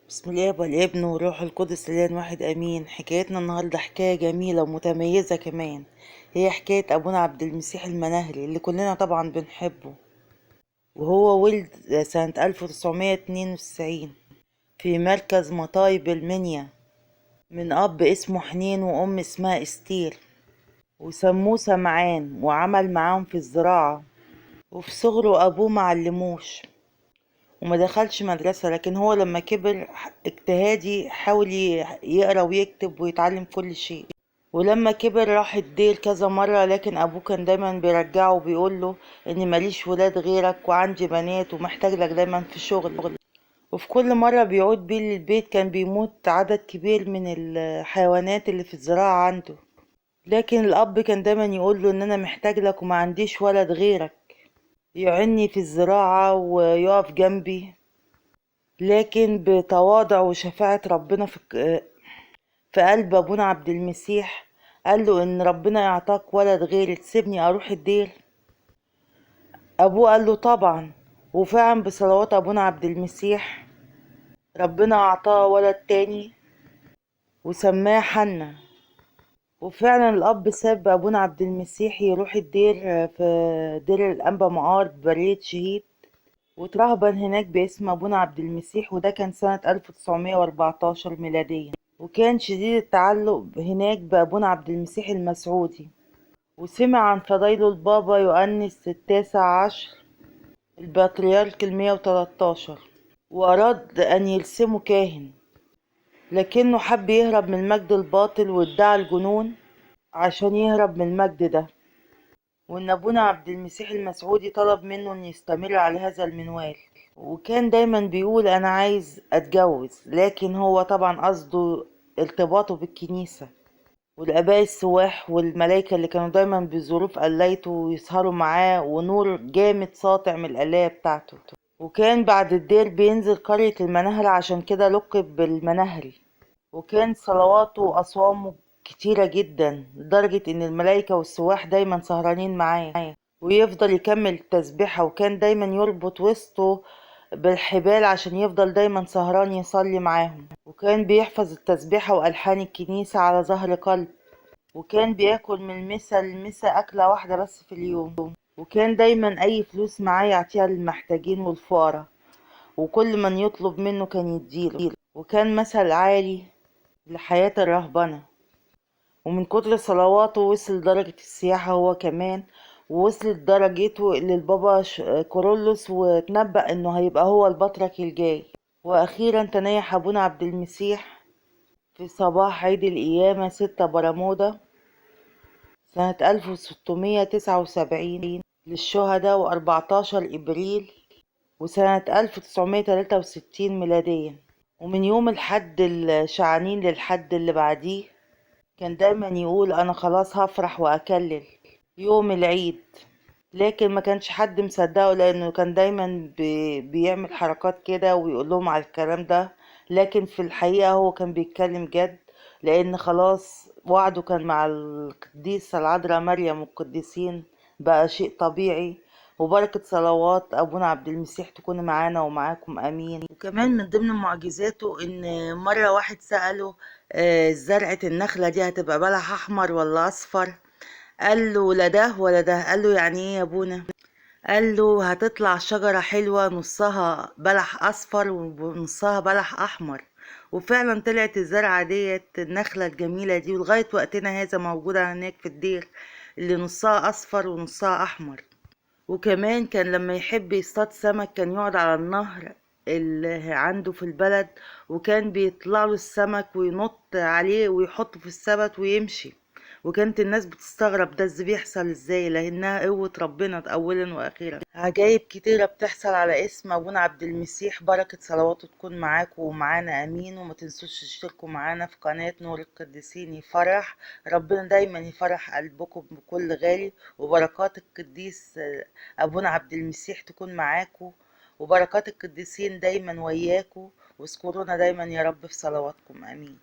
بسم الله والابن والروح القدس الان واحد امين. حكايتنا النهارده حكاية جميلة ومتميزه كمان، هي حكاية ابونا عبد المسيح المناهري اللي كلنا طبعا بنحبه، وهو ولد سنة 1992 في مركز مطاي بالمنيا، من اب اسمه حنين وام اسمها استير، وسموه سمعان، وعمل معاهم في الزراعة. وفي صغره ابوه معلموش وما دخلش مدرسة، لكن هو لما كبر اجتهادي حاول يقرأ ويكتب ويتعلم كل شيء. ولما كبر راح الدير كذا مرة، لكن أبوه كان دايما بيرجعه وبيقول له إن ماليش ولاد غيرك وعندي بنات ومحتاج لك دايما في شغل. وفي كل مرة بيعود بيه للبيت كان بيموت عدد كبير من الحيوانات اللي في الزراعة عنده، لكن الأب كان دايما يقول له إن أنا محتاج لك وما عنديش ولد غيرك يعني في الزراعة ويقف جنبي. لكن بتواضع وشفاعة ربنا في قلب أبونا عبد المسيح قال له إن ربنا يعطاك ولد غيري، تسيبني أروح الدير؟ أبوه قال له طبعا. وفعلا بصلوات أبونا عبد المسيح ربنا أعطاه ولد تاني وسماه حنا. وفعلا الأب ساب أبونا عبد المسيح يروح الدير في دير الأنبا معار ببرية شهيد، وترهبن هناك باسم أبونا عبد المسيح، وده كان سنة 1914 ميلاديا. وكان شديد التعلق هناك بأبونا عبد المسيح المسعودي، وسمع عن فضايله البابا يؤنس 19 البطريرك 113، وأراد أن يرسمه كاهن، لكنه حب يهرب من المجد الباطل وادعى الجنون عشان يهرب من المجد ده. وان ابونا عبد المسيح المسعودي طلب منه ان يستمر على هذا المنوال، وكان دايما بيقول انا عايز اتجوز، لكن هو طبعا قصده ارتباطه بالكنيسة والاباء السواح والملائكة اللي كانوا دايما بيزوروه في قلايته ويسهروا معاه، ونور جامد ساطع من القلاية بتاعته. وكان بعد الدير بينزل قرية المناهرة، عشان كده لقب بالمناهري. وكان صلواته وأصوامه كتيرة جدا لدرجة إن الملائكة والسواح دايما سهرانين معاه، ويفضل يكمل التسبيحة. وكان دايما يربط وسطه بالحبال عشان يفضل دايما سهران يصلي معاهم. وكان بيحفظ التسبيحة وألحان الكنيسة على ظهر قلب، وكان بياكل من المسا للمسا أكلة واحدة بس في اليوم. وكان دايما أي فلوس معاه يعطيها للمحتاجين والفقراء، وكل من يطلب منه كان يديله. وكان مثل عالي لحياة الرهبنة، ومن كتر صلواته وصل درجة السياحة هو كمان، ووصلت درجته للبابا كورولوس، وتنبأ انه هيبقى هو البطرك الجاي. واخيرا تنيح ابونا عبد المسيح في صباح عيد القيامة 6 برمودا سنة 1679 للشهداء، و14 ابريل وسنة 1963 ميلاديا. ومن يوم الحد الشعانين للحد اللي بعديه كان دايما يقول انا خلاص هفرح واكلل يوم العيد، لكن ما كانش حد مصدقه لانه كان دايما بيعمل حركات كده ويقول لهم على الكلام ده، لكن في الحقيقة هو كان بيتكلم جد، لان خلاص وعده كان مع القديسة العذراء مريم والقديسين بقى شيء طبيعي. وبركة صلوات أبونا عبد المسيح تكون معانا ومعاكم أمين. وكمان من ضمن معجزاته إن مرة واحد سأله زرعة النخلة دي هتبقى بلح أحمر ولا أصفر؟ قال له لا ده ولا ده. قال له يعني إيه يا أبونا؟ قال له هتطلع شجرة حلوة نصها بلح أصفر ونصها بلح أحمر. وفعلا طلعت الزرعة ديت النخلة الجميلة دي، ولغاية وقتنا هذا موجودة هناك في الدير، اللي نصها أصفر ونصها أحمر. وكمان كان لما يحب يصطاد سمك كان يقعد على النهر اللي عنده في البلد، وكان بيطلع له السمك وينط عليه ويحطه في السبت ويمشي. وكانت الناس بتستغرب ده ازاي بيحصل ازاي، لانها قوة ربنا اولا واخيرا. عجائب كتيرة بتحصل على اسم ابونا عبد المسيح، بركة صلواته تكون معاكم ومعانا امين. وما تنسوش تشتركوا معانا في قناة نور القديسين يفرح، ربنا دايما يفرح قلبكم بكل غالي، وبركات القديس ابونا عبد المسيح تكون معاكم، وبركات القديسين دايما وياكم، واذكرونا دايما يا رب في صلواتكم امين.